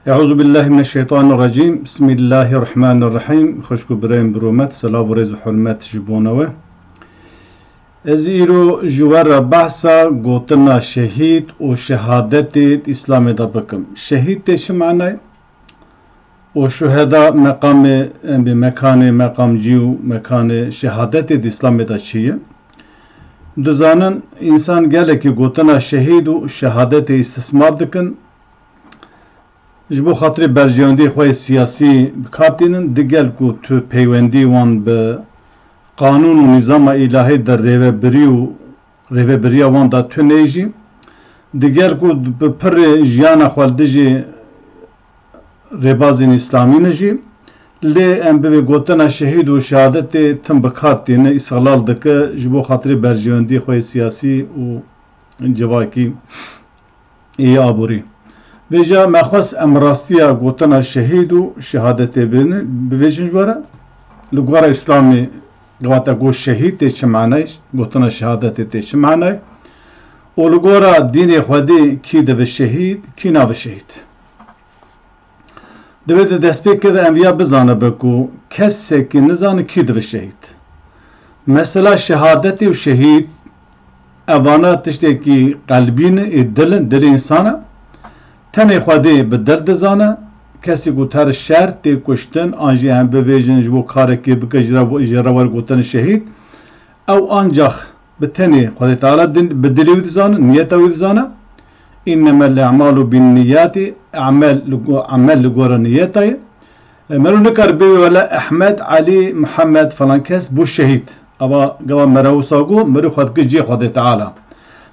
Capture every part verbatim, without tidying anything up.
Euzu billahi mineşşeytanirracîm. Bismillahirrahmanirrahîm. Xwişk û birayên bi rûmet, selav û rêz û hurmet ji bo we. Ez îro ji we re behsa gotina şehîd û şehadetê di Îslamê de bikim. Şehîd tê çi manayê? Û şuheda meqamê, em bê mekanê meqamcî û mekanê şehadetê di Îslamê de çi ye? Dizanin, însan gelekî gotina şehîd û şehadetê îstismar dikin. Ji bo xatirê berjewendiyê xwe yê siyasî bi kar tînin, digel ku tu peywendî wan bi qanûn û nîzama îlahî de rêvebirî û rêvebiriya wan de tune jî, digel ku bi pirê jiyana xwe li dijî rêbazên îslamî ne jî, lê em bi vê gotina şehîd û şehadetê tim bi kar tîne, îstihlal dike ji bo xatirê berjewendiyê xwe yê siyasî û civakî ê aborî. Vêca me xwest em rastiya gotina şehîd û şehadetê bêne, bivêjin ji we re. Li gora Îslamê, wate got şehîd tê çi manayê, gotina şehadetê tê çi manayê? Û li gora dînê Xwedê kî dibe şehîd, kî nabe şehîd? Divê di destpêkê de em viya bizanibe ku kesekî nizane kî dibe şehîd. Mesela şehadetê û şehîd, evana tiştekî qelbî ne, ê dil in, dilê însan e. Tenê Xwedê bi dil dizane, kesê ku ter şer tê kuştin, an jî em bivêjin ji bo karekê bike ji re, ji re wer gotin şehîd, ew ancax bi tenê Xwedê Teala din, bi dilê wî dizane, niyeta wî dizane. Înnemel emalu bin niyatî, emel li go-, emel li gora niyeta ye. E, mero nikar bê wele Ehmed, Elî, Mihemed falan kes bû şehîd. Ava gava mera wisa got, mero xwe dike cihê Xwedê Teala.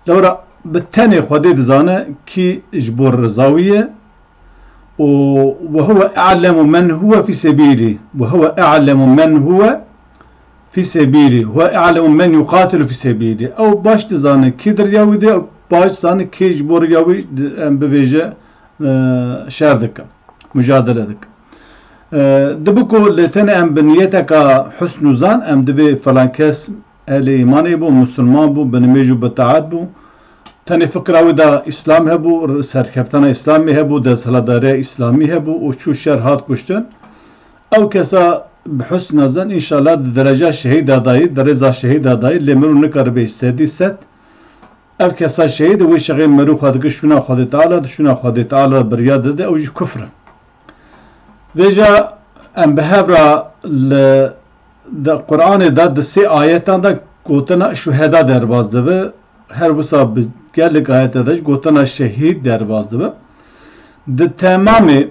Lewra bi tenê Xwedê dizane kî ji bo riza wî ye. Û "Ve huve a'lemu men huve fî sebîlî." "Ve huve a'lemu men huve fî sebîlî. Huve a'lemu men yuqatilu fî sebîlî." Ew baş dizane kî di riya wî de, ew baş dizane kî ji bo riya wî di-, em bivêje, e, şer dike, mucadele dike. E, dibe ku lê tenê em bi niyeteka husn û zan, em dibê falan kes ehlê îmanê bû, musulman bû, bi nimêj û bi taet bû. Tenê fikra wî de Îslam hebû, serkeftana Îslamê hebû, desthilatdariya Îslamî hebû û çû şer hat kuştin. Ew kesa bi husna zan, înşallah di dereca şehîda dayî, di rêza şehîda dayî, lê mirov nikaribe sedî sed. Ev kesa şehîd e, wê şexê mirov xwe dike şûna Xwedê Teala, di şûna Xwedê Teala biriya dide, ew jî kufr e. Vêca em bi hev re li, di Qur'anê de di sê ayetan de gotina şuheda derbas dibe. Her wisa bi gelek ayete de jî gotina şehîd derbas dibe. Di temamê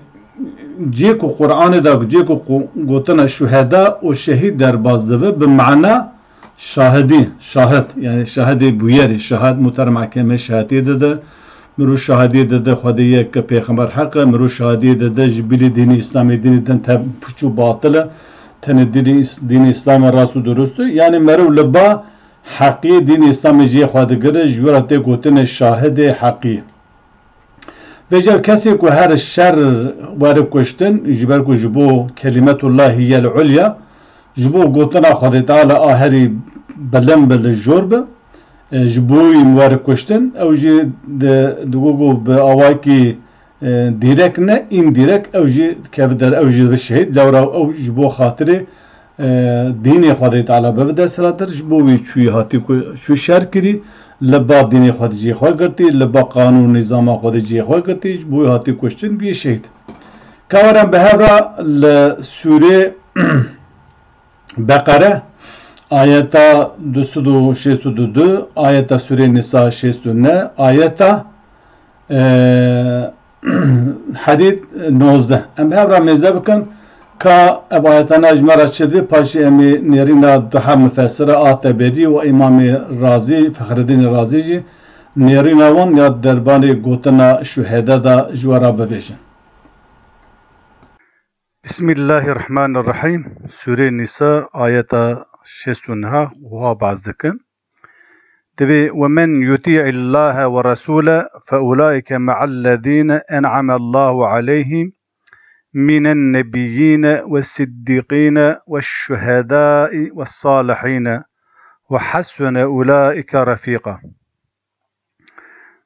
cê ku Qur'anê de cê ku qu-, gotina şuheda û şehîd derbas dibe, bi mana şahidî, şahid, yani şahidê bûyerê, şahid muhtar mahkeme şahidiyê dide, mirov şahidiyê dide Xwedê yek e, pêxember heq e, mirov şahidiyê dide ji bilî dînê Îslamê, dînê din te puç û batil e, tenê dînê Îs-, dînê Îslamê rast û durust e. Yani merov li ba heqiyê dînê Îslamê jiyê xwe digire, ji we re tê gotinê şahidê heqî. Vêca kesê ku her şer were kuştin, ji ber ku ji bo kelimetullahi yel ulya, ji bo gotina Xwedê Teala a herî bilind be, li jor be, e, ji bo wî were kuştin, ew jî di, di ku bi awakî, e, dîrek ne, îndîrek, ew jî dikeve der, ew jî dibe şehîd, lewra ew ji bo xatirê e, dînê Xwedê Teala bibe desthilatdar, ji bo wî çûyî hatî ku çû şer kirî, li ba dînê Xwedê cihê xwe girtî, li ba qanûn nîzama Xwedê cihê xwe girtî, ji bo wî hatî kuştin, biyê şehîd. Ka werin bi hev re li sûrê Beqere, ayeta du sed û şêst û du, ayeta sûrê Nîsa şêst û neh, ayeta, e, Hedîd nozdeh. Em bi hev re mêze bikin ka ev ayetana ji me re çi dibê, paşê em ê nêrîna duha mufessira a Teberî û Îmamê Razî, Fexredînê Razî jî nêrîna wan ya derbarê gotina şuhede de ji we re bibêjin. Bismillahirrahmanirrahîm. Sûrê Nîsa, ayeta şêst û neh wiha behs dikin. Divê, "ومن يطع الله والرسول فأولئك مع الذين أنعم الله عليهم من النبيين والصديقين والشهداء والصالحين وحسن أولئك رفيقا."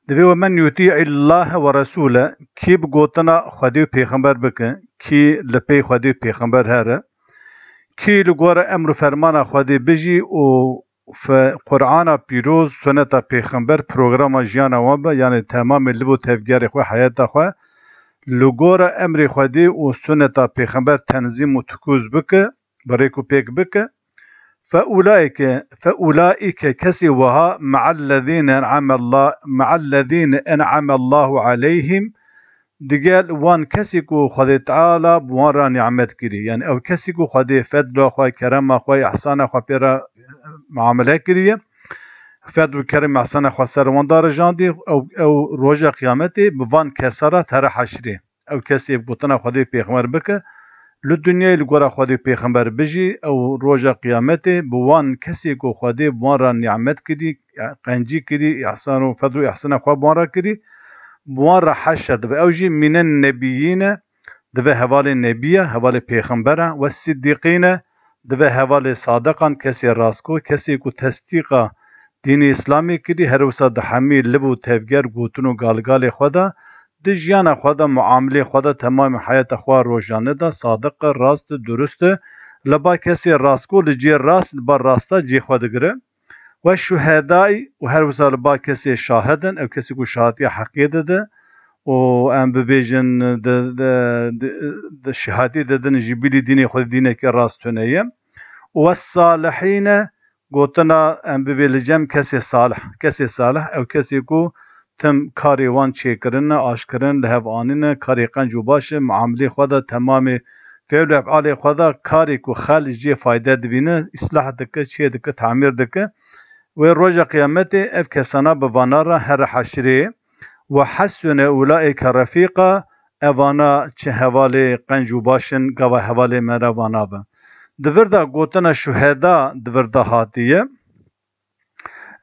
Divê we men yutî illahe ve resûle, kî bi gotina Xwedê û Pêxember bike, kî li pey Xwedê û Pêxember here, kî li gora emr û fermana Xwedê bijî û fe-, Qur'ana pîroz, suneta Pêxember, programa jiyana wan be, yanî temamê liv û tevgerê xwe, heyata xwe, li gora emrê Xwedê û suneta Pêxember tenzîm û tukûz bike, bi rêk û pêk bike. Fe ulaike, fe ulaike, kesê wiha, me'ellezîne en'amellah-, me'ellezîne en'amellahu aleyhim, digel wan kesî ku Xwedê Teala bi wan re nîmet kirî. Yanî ew kesî ku Xwedê fedla xwe, kerema xwe, îhsana xwe pê re muamele kiriye. Fedl û kerem îhsana xwe ser wan darijandî, ew, ew roja qiyametê bi van kesa re tere heşrê. Ew kesê gotina Xwedê pêxember bike, li dinyayê li gora Xwedê pêxember bijî, ew roja qiyametê bi wan kesê ku Xwedê bi wan re nîmet kirî, qencî kirî, îhsan û fedl û îhsana xwe bi wan re kirî, bi wan re heşr dibe. Ew jî mînen nebiyîne, dibe hevalê nebî ye, hevalê pêxember e, we siddîqîne, dibe hevalê sadiqan, kesê rastgo, kesê ku tesdîqa dînê Îslamê kirî, her wisa di hemî liv û tevger, gotin û galgalê xwe de, di jiyana xwe de, muamilê xwe de, temamê heyata xwe rojane de sadiq e, rast e, durust e, li ba kesê rastgo, li cê rast, li ba rasta cê xwe digire. We şuhedayî û her wisa li ba kesê şahid in, ew kesê ku şahatiya heqiyê dide û em bibêjin di, di, di, di şahadî didin ji bilî dînê xwe dîneke rast tune ye. Û we salihîne, gotina em bivê li cem kesê salih. Kesê salih ew kesê ku tim karê wan çêkirine, aşkirin, li hev anîne, karê qenc û baş e, muamilê xwe de temamê fêl û efalê xwe de karê ku xelk jê fayde dibîne, îslah dike, çê dike, tamîr dike. Wê roja qiyametê ev kesana bi vana re here heşrê. Ve hesune ulaîke refîqa, evana çi hevalê qenc û baş in, gava hevalê me re vana be. Di vir de gotina şuheda di vir de hatiye.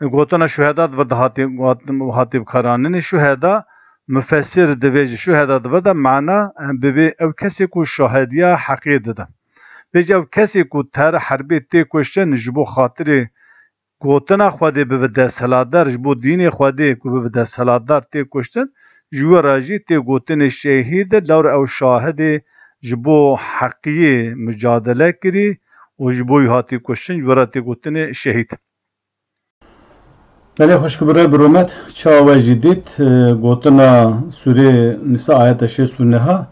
Gotina şuheda di vir de hatiye, hat-, hatiye bikaranînê. Şuheda, mufessir dibêje, şuheda di vir de mana, em bibê ew kesê ku şahediya heqê dide. Bêje ew kesê ku ter herbê tê kuştin ji bo xatirê gotina Xwedê bibe desthilatdar, ji bo dînê Xwedê ku bibe desthilatdar tê kuştin, ji we re jî tê gotinê şehîd, lewra ew şahidê ji bo heqiyê micadele kirî û ji bo wî hatî kuştin, ji we re tê gotinê şehîd. Belê xwişk bire bi rûmet, çawa we jî dît, e, gotina Sûrê Nîsa ayeta şêst û neh a,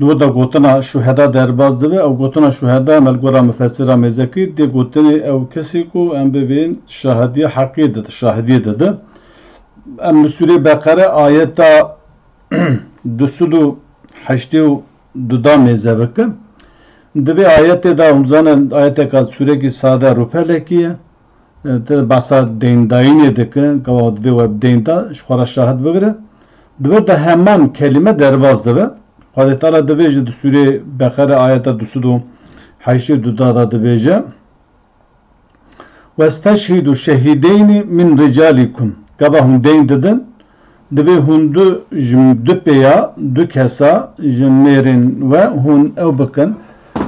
di wir de gotina şuheda derbas dibe, ew gotina şuheda me li gora mufessira mêze kir, dê gotinê ew kesê ku em bibên şahidiyê heqiyê dide, şahidiyê dide. Em li Sûrê Beqere ayeta du sed û heştê û du da mêze bikin. Di vê ayetê de hûn zanin, ayeteka sûrekî sade rûpelekî ye. E, te behsa deyndayînê dike, gava divê we bi deyn de ji xwe re şahid bigire. Di vir de heman kelîme derbas dibe. Xwedê Teala dibêje di Sûrê Beqere ayeta du sed û heştê û du da de dibêje, "Westeşhîdû şehîdeynî min ricalîkum." Gava hûn deyn didin, divê hûn du ji du pêya, du kesa ji mêrên we hûn ew bikin.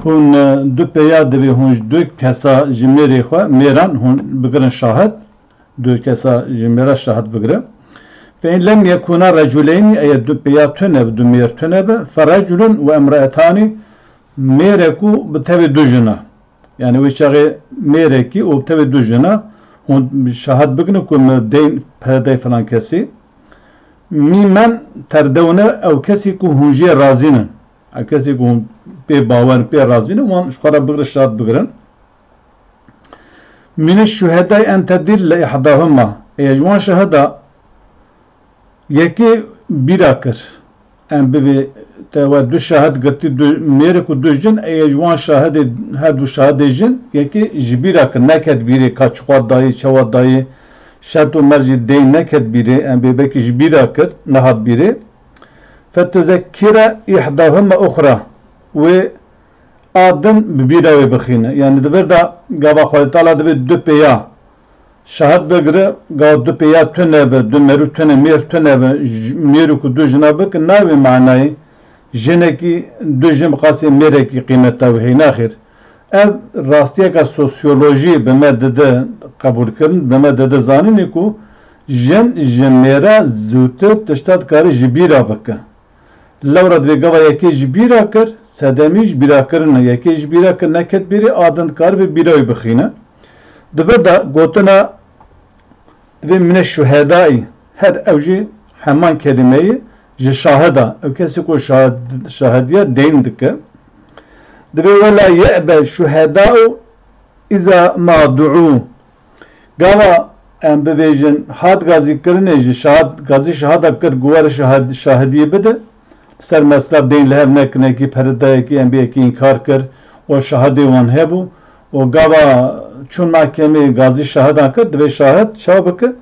Hûn, e, du pêya divê hûn ji du kesa ji mêrê xwe, mêran hûn bigirin şahid. Du kesa ji mêra şahid bigire. Fe in lem yekûna reculeynî, eya du pêya tune bi, du mêr tune bi, fe reculun ve emraetanî, mêrek û bi tevê du jina. Yani wê çaxê mêrekî û tevê du jina hûn şahid bigine ku min deyn pere day filan kesî. Mîmen terdewne, ew kesî ku hûn jê razî nin. Ew kesî ku hûn pê bawer, pê razî nin, wan ji xwe re bigire, şahid bigirin. Mîne şuhedayî en tedille ihdahuma. Eya ji wan şahida yekê bîra kir. Em bivê te we du şahid girtî, du mêrik û du jin, ê ji wan şahidê, her du şahidê jin, yekê ji bîra kir, neket bîrê ka çiqwa dayê, çawa dayê, şert û mercê dê neket bîrê, em bê belkî ji bîra kir, nehat bîrê. Fetezekkire îhdahuma uxra, wê a din bi bîra wê bixîne. Yani di vir de gava Xwedê Teala divê du pêya şahid bigire, ga du pêya tune be, du merû tune, mêr tune be, j-, mêrû ku du jina bike, nayê wê manayê jinekî du jin bi qasê mêrekî qîmeta wê heye. Naxêr. Ev rastiyeka sosyolojî bi me dide qebûlkirin, bi me dide zanînê ku Jin ji mêra zûtir tişta dikare ji bîra bike. Lewra divê gava yekê ji bîra kir, sedemî ji bîra kirin e. Yekê ji bîra kir neket bîrê, a din dikare bi bîra wî bixîne. Di vir de gotina divê mine şuhedayî, her ew jî heman kelîmeyê ji şahida. Ew kesê ku şahid-, şahidiya deyn dike. Divê wela ye'be şuheda'u iza ma du'u. Gava em bivêjin hat gazîkirinê ji şahid, gazî şahada kir, guwer şahid-, şahidiyê bide. Ser mesela deyn li hev nekin, yekî pere da, yekî em bê yekî înkar kir û şahidê wan hebû û gava çûn mahkemê gazî şahidan kir, divê şahid çawa bike?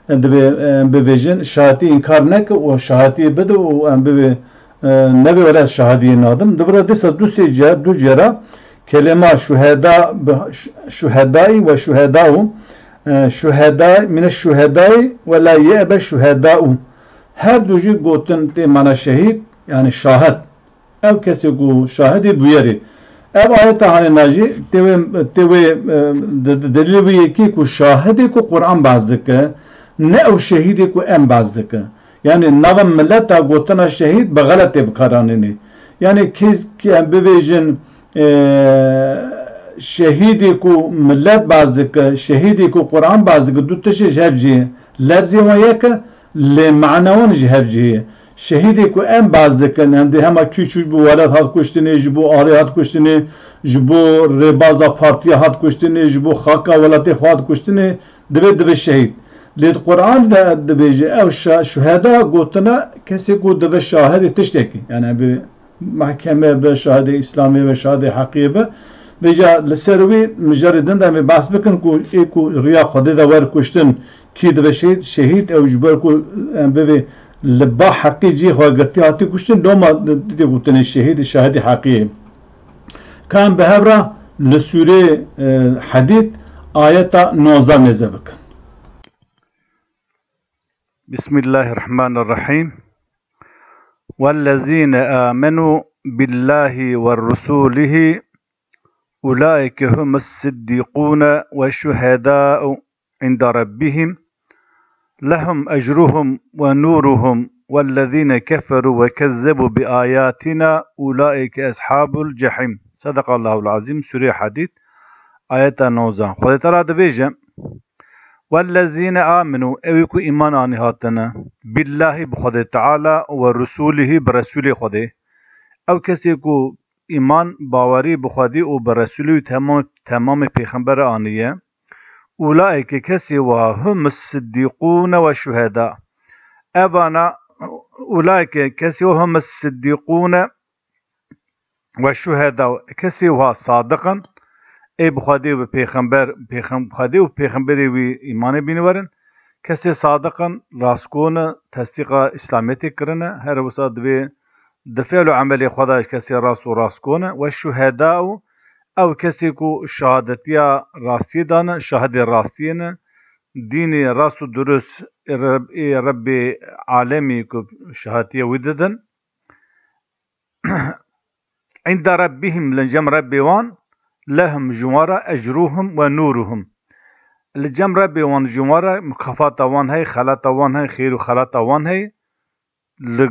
Divê em bivêjin şahidî înkar neke û şahidiyê bide û em bivê, e, nebê wele ez şahidiyê nadim. Di vir de dîsa du sê car, du cara kelêma şuheda, bi, ş-, şuhedayî ve şuhedau, e, şuheda, mine şuhedayî ve la ye'be şuhedau. Her du jî gotin tê mana şehîd, yani şahid. Ew kesê ku şahidê bûyerê. Ev ayeta hanê na jî tê wê, tê wê, e, de-, de-, delîlê wê yekê ku şahidê ku Quran baz dike, ne ew şehîdê ku em baz dike. Yani nava mileta gotina şehîd bi xeletê bi kar anînê. Yani kes ki em bivêjin, e, şehîdê ku milet baz dike, şehîdê ku Quran baz dike, du tiştê ji hev cihê. Lefzê wan yek e, lê mana wan ji hev cihê ye. Şehîdê ku em baz dikin, em dê hema kî çû ji bo welat hat kuştinê, ji bo alê hat kuştinê, ji bo rêbaza partiya hat kuştinê, ji bo xaka welatê xwe hat kuştinê, divê, divê şehîd. Lê di Quran de dibêje, ew şa-, şuheda gotine kesê ku divê şahidê tiştekî. Yani bi mahkeme be, şahidê Îslamê be, şahidê heqiyê be. Vêca li ser wî mijarê din de em ê behs bikin ku ê ku riya Xwedê de wer kuştin, kî divê şehîd? Şehîd ew ji ber ku em bivê li ba heqî cihê xwe girtî hatî kuştin, loma didê gotinê şehîd, şahidê heqiyê. Ka em bi hev re li sûrê, e, Hedîd ayeta nozdeh mêze bikin. Bismillahirrahmanirrahim. والذين آمنوا بالله ورسوله أولئك هم الصديقون والشهداء عند ربهم لهم أجرهم ونورهم والذين كفروا وكذبوا بآياتنا أولئك أصحاب الجحيم. صدق الله العظيم. Sûreyê Hedîd, ayeta nozdeh. Xwedê Teala dibêje, والذين آمنوا, ew ê ku îman anî hatine, billahî, bi Xwedê Teala, û ve resûlihî, bi Resûlê Xwedê. Ew kesê ku îman, bawerî bi Xwedî û bi Resûlî û temam, temamê pêxembere aniye, ulaike, kesê wiha, hum sidîqûne ve şuheda. Evana, ulaike, kesê wiha, hum sidîqûne ve şuheda, kesê wiha sadiq in, ê bi Xwedê û bi pêxember, pêxem-, Xwedê û pêxemberê wî îmanê bîne werin. Kesê sadiq in, rastgo ne, tesdîqa Îslamiyetê kirine, her wisa divê di fiil û emelê xwe de ji kesê rast û rastgo ne. Ve şuheda û ew kesê ku şahadetiya rastiyê dane, şahidê rastiyê ne, dînê rast û durust ê Reb-, ê Rebbê alemî ku şahatiye wî didin. Inde Rebbihim, li cem Rebbê wan, lehum, ji wan re, ecruhum ve nûruhum. Li cem Rebbê wan, ji wan re mukafata wan hey, xelata wan hey, xêr û xelata wan hey. Li,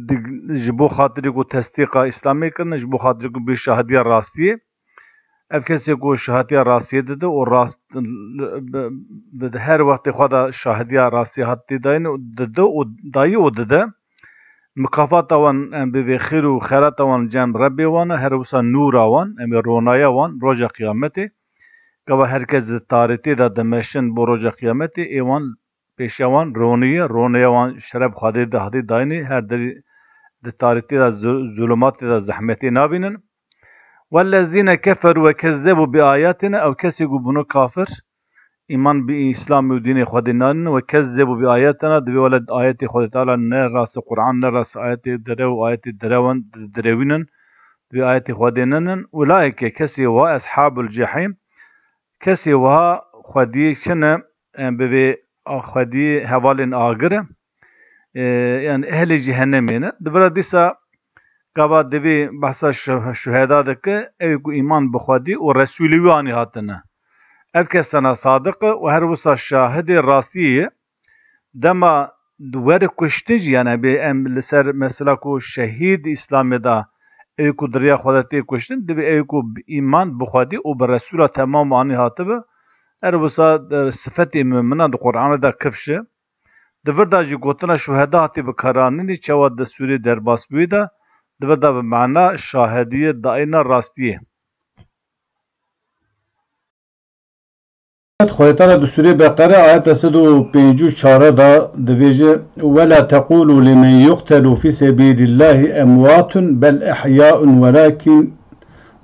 di, ji bo xatirê ku tesdîqa Îslamê kirine, ji bo xatirê ku bê şahidiya rastiyê. Ev kesê ku şahadiya rastiyê dide û rast, bi, bi her wextê xwe de şahadiya rastiyê hat tê dayîn û dide û dayî û dide. Mukafata wan, em bivê xêr û xerata wan cem Rebbê wan e, her wisa nûra wan, em ê ronaya wan, roja qiyametê. Gava her kes di tarîtê de dimeşin bo roja qiyametê, ê wan pêşiya wan ronî ye, ronaya wan şeref Xwedê de hatî dayînê, her derî di tarîtê de zu-, zulûmatê de zehmetê nabînin. Wellezîne keferû ve kezzebu bi ayatina, ew kesê ku bûne kafir, îman bi Îslamê û dînê Xwedê nanin, ve kezzebu bi ayatina, divê wele ayetê Xwedê Teala ne rast e Qur'an, ne rast e ayetê derew û ayetê derewan direwînin, divê ayetê Xwedê nenin. Ulaike, kesê wa, eshabul cehîm, kesê wiha xwediyê çi ne, em bivê a xwediyê hevalên agir e, e, yani ehlê cehennemê ne. Di vira dîsa gava divê behsa şuh-, şuheda dike, ew ku îman bi Xwedî û Resûlê wî anî hatine. Ev kesana sadiq e û her wisa şahidê rastiyê ye. Dema were kuştin jî, yani bê em li ser mesela ku şehîd Îslamê de, ew ku di riya Xwedê tê kuştin, divê ew ku bi îman, bi Xwedê û bi Resûla temam anî hatibi, her wisa, e, sifetê mumina di Qur'anê de kifş e. Di vir de jî gotina şuheda hatî bikaranînî, çawa di sûrê derbasbûyî de, di vir de bi mana şahidiyê dayîna rastiyê. Xwedê Teala di Sûrê Beqere ayeta sed û pêncî û çar de divêje, "Ve la tequlu limen yuqtelu fi sebilillahi emwatun bel ehyaun velakin,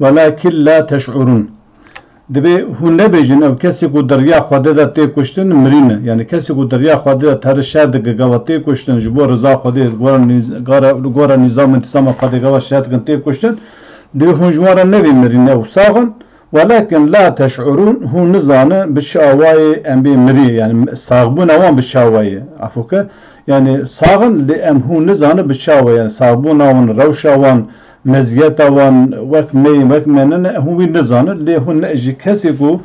velakin la teş'urun." Divê hûn nebêjin, ew kesê ku di riya Xwedê de tê kuştin, mirî ne. Yani kesê ku di riya Xwedê de teri şer dike, gava tê kuştin, ji bo riza Xwedê, gora nîz-, gara, gora nîzam întîzama Xwedê gava şer dikin, tê kuştin. Divê hûn ji wan re nevê mirî ne, ew sax in. Welakin la teş'urûn, hûn nizane bi çi awayê em bê mirî, yani saxbûna wan bi çi awayê, afûke, yani sax in, lê em hûn nizane bi çi awayê, yani saxbûna wan, rewşa wan, meziyeta wan, wek me yê, wek me nine, hûn wî nizane, lê hûn ne, ji kesê ku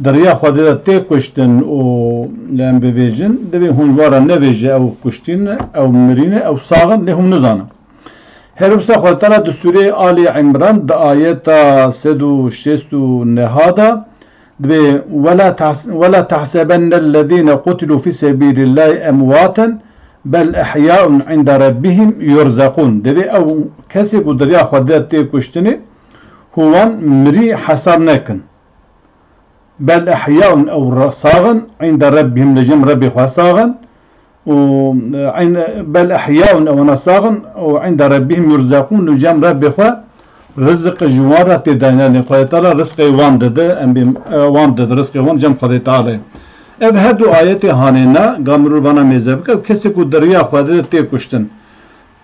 di riya Xwedê de tê kuştin û em bivêjin, divê hûn wan re nevêje ew kuştî ne, ew mirî ne, ew sax in, lê hûn nizane. Her wisa Xwedê Teala di Sûreyê Alî Îmran di ayeta sed û şêst û neh de divê, "Wela tahs-, wela tahsebennellezîne qutilû fî sebîlillahî emwaten bel ehyaun inde rebbihim yurzekûn." Divê ew kesê ku di riya Xwedê tê kuştinê, hûn wan mirî hesab nekin. Bel ehyaun, ew re-, sax in, inde rebbihim, li cem Rebbê xwe sax in. Û, e, inde, bel ehyaun, ewana sax in, û inde rebbihim yurzekûn, li cem Rebbê xwe rizik ji wan re tê dayîn. Yani Xwedê Teala rizqê wan dide, em bê, e, wan dide, rizqê wan cem Xwedê Teala ye. Ev her du ayetê hanê ne, ga mirov vana mêze bike, ew kesê ku di riya Xwedê de tê kuştin.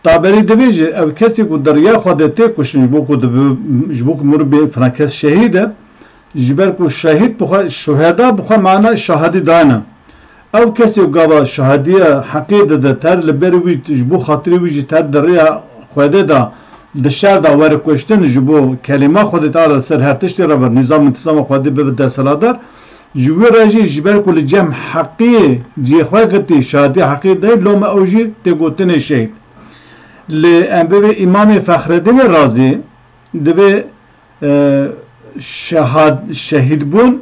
Taberî dibêje, ev kesê ku di riya Xwedê tê kuştin, ji bo ku dibi-, ji bo ku mirov bê filan kes şehîd e, ji ber ku şehîd bi xwe, şuheda bi xwe mana şahidî dayne. Ew kesê ku gava şahidî heqî dide, ter li ber wî, ji bo xatirê wî jî ter di riya Xwedê de, di şer de were kuştin, ji bo kelîma Xwedê Teala ser her tiştê re ve, nîzam intîzama Xwedê bibe desthilatdar, ji wî re jî ji ber ku li cem heqî cihê xwe girtî, şahidî heqî dayî, loma ew jî tê gotinê şehîd. Lê em bibê Îmamê Fexredînê Razî divê, e, şehad-, şehîdbûn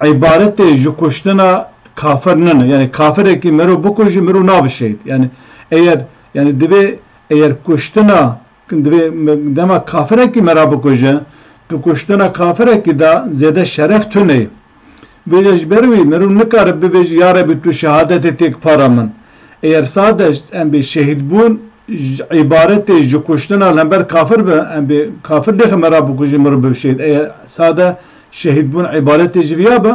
îbaretê ji kuştina kafir nine. Yani kafirekî mero bikujî, mero nabe şehîd. Yani eger, yani divê eger kuştina, divê me-, dema kafirekî mera bikuje, tu kuştina kafirekî de zêde şeref tune ye. Vêca ji ber wî mirov nikare bivêje, "Ya Rebî, tu şehadetê têk para min." Eger sade em bê şehîdbûn ji îbaretê ji kuştina li hember kafir be, em bê kafir dêxe me ra bikujin, mirov bibe şehîd. Eger sade şehîdbûn îbaretê ji viya be,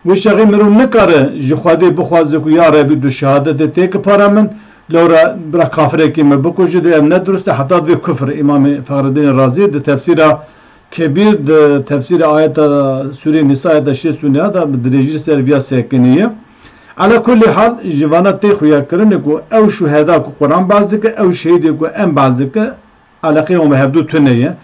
wê çaxê mirov nikare ji Xwedê bixwaze ku, "Ya Rebî, tu şehadetê têke para min, lewra bira kafirekî me bikuje." Dê ev ne dirust e, heta divê kufr. Îmamê Fexredînê Razî di tefsîra Kebîr di tefsîrê ayeta Sûrê Nîsa ayeta şêst û neh de bi dirêjî ser viya sekiniye. Ala kullî hal, ji vana tê xuyakirinê ku ew şuheda ku Quran behs dike, ew şehîdê ku em behs dike, eleqeyê wan bi hevdu tune ye.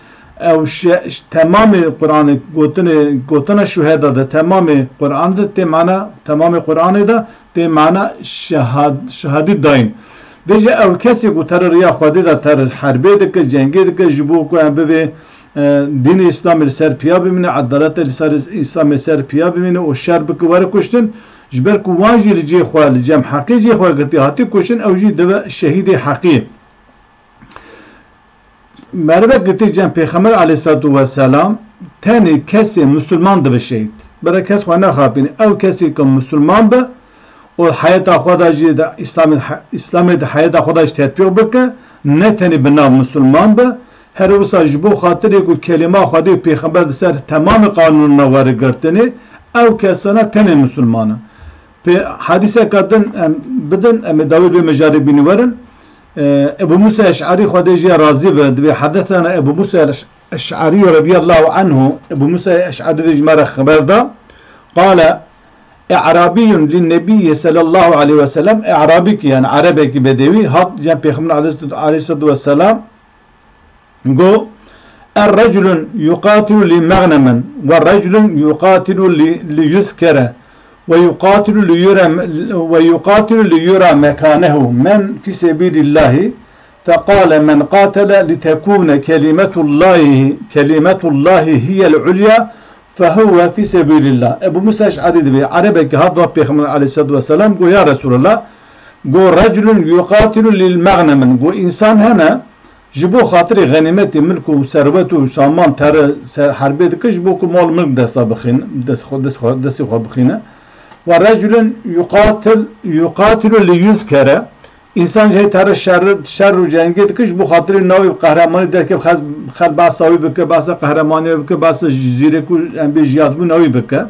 Ew şe-, ş-, temamê Quranê gotinê, gotina şuheda de, temamê Quran de tê mana, temamê Quranê de tê mana şehad-, şehadî dayîn. Vêce ew kesê ku tere riya Xwedê de tere herbê dike, cengê dike, ji bo ku em bivê, e, dînê Îslamê li ser piya bimîne, edaleta li ser Îslamê ser piya bimîne û şer bike were kuştin, ji ber ku wan jî li cihê xwe, li cem heqê cihê xwe girtî hatî kuştin, ew jî dibe şehîdê heqî. Merivek girtî cem Pêxember aleyhissalatu vesselam, tenê kesê musulman dibe şehîd. Bira kes xwe nexapîne. Ew kesê ku musulman be, û heyeta xwe de jî de Îslamê, Îslamê de heyeta xwe de jî tetbîq bike, ne tenê bi nav musulman be, her wisa ji bo xatirê ku kelîma Xwedê û Pêxember di ser temamê qanûnina were girtinê, ew kesana tenê musulman e. Pê hedîseka din em bidin, em ê dawî vê mijarê bînî werin. E, Ebu Musa Eş'arî, Xwedê jê razî be, divê hedesena Ebu Musa Eş-, Eş'arî radiyallahu anhu, Ebu Musa Eş'arî de ji me re xeber da. Qale, E'rabiyyun lin Nebiyyi sallallahu aleyhi ve sellem, E'rabîkî, yani Erebekî bedewî, hat cem Pêxember aleyhissalatu, aleyhissalatu vesselam, go, Er reculun yuqatilu li megnemen ve reculun yuqatilu li, li yuzkere. ويقاتل ليرى، ويقاتل ليرى مكانه من في سبيل الله، فقال: من قاتل لتكون كلمة الله، كلمة الله هي العليا، فهو في سبيل الله. Ebu Musa Eş'arî dibê, Erebekî hat va Pêxember aleyhissalatu vesselam, got: Ya Resulallah, got: رجل يقاتل للمغنم. Got: Însan hene, ji bo xatirê xenîmetê, milk û serwet û saman tere ser herbê dike, ji bo ku mal milk desta bixîn-, dest xwe, dest xwe, destê xwe bixîne. ورجل يقاتل، يقاتل ليذكر. Însan jî hê tere şer, şer û cengê dike, ji bo xatirê navê qehremanî derkeve, xel, xel behsa wî bike, behsa qehremaniyê wî bike, behsa zîrek û em bê jiyadbûna wî bike.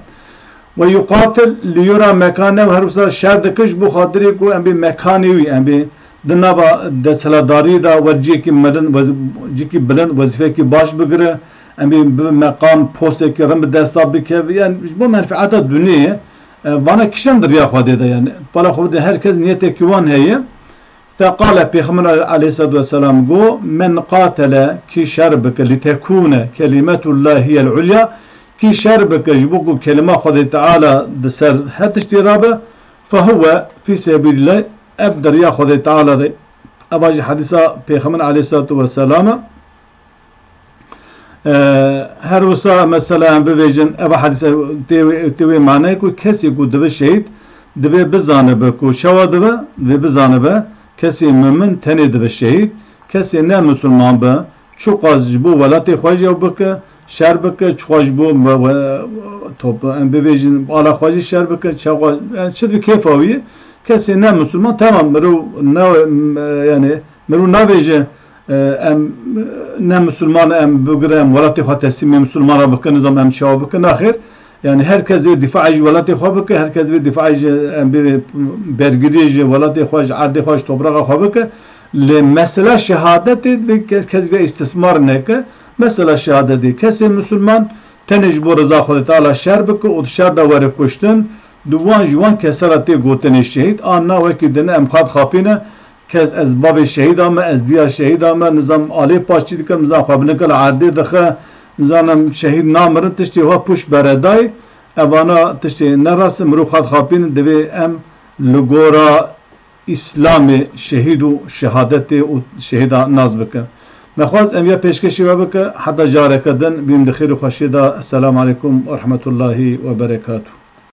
ويقاتل ليرى مكانه, her wisa şer dike ji bo xatirê ku em bê mekanê wî, em bê di nava desthilatdariyê de wer cihekî mezin, wez-, cihekî bilind, wezîfekî baş bigire, em bê bi meqam, postekî rind bi desta bikeve, yani ji bo menfeeta duniyê, e, vana kîjan di riya Xwedê de, yani pala Xwedê her kes niyetekî wan heye. Feqale, Pêxember aleyhissalatu vesselam got: Men qatele, kî şer bike, litekûne kelimetullahi hiyel ulya, kî şer bike ji bo ku kelima Xwedê Teala di ser her tiştî rabe, fehuwe fî sebîlillah, ev di riya Xwedê Teala de. Eva jî hedîsa Pêxember aleyhissalatu vesselam e. E, her wisa mesela em bivêjin, eva hedîsa tê wê, tê wê manayê ku kesê ku dibe şehîd, divê bizanibe ku çawa dibe, divê bizanibe kesê mumin tenê dibe şehîd, kesê ne misilman be, çiqas ji bo welatê xwe jî ew bike, şer bike, çiqas ji bo me-, we-, top-, em bivêjin, ala xwe jî şer bike, çawa, yani çi di kêfa wî ye, kesê ne misilman, temam, mirov ne, yani mirov navêje, e, em, e, ne misilman, em bigire, em welatê xwe teslîmê misilmana bikin, nizam em çawa bikin, naxêr. Yani her kes divê dîfaê ji welatê xwe bike, her kes divê dîfaê ji, em bê bergiriyê ji welatê xwe, ji erdê xwe, ji topraxa xwe bike. Lê mesela şehadetê divê ke-, kes vê îstismar neke. Mesela şehadetê, kesê misilman tenê ji bo reza Xwedê Teala şer bike û di şer de were kuştin, di wan ji wan kese re tê gotinê şehîd, an na wekî din em xwe dixapîne, kes ez bavê şehîda me, ez diya şehîda me, nizam alê paştî dikim, nizam xwe bi nikil erdê dixe, nizanim şehîd namirin, tiştê xwe pûç beredayî, evana tiştê ne rast e, mirov xwe dixapînin, divê em li gora Îslamê şehîd û şehadetê û şehîda nas bikin. Mexwaz em ya pêşkêşî we bike, heta careke din, bîm di xêr û xweşiyê de. Esselamu aleykum we rehmetullahî we berekatuh.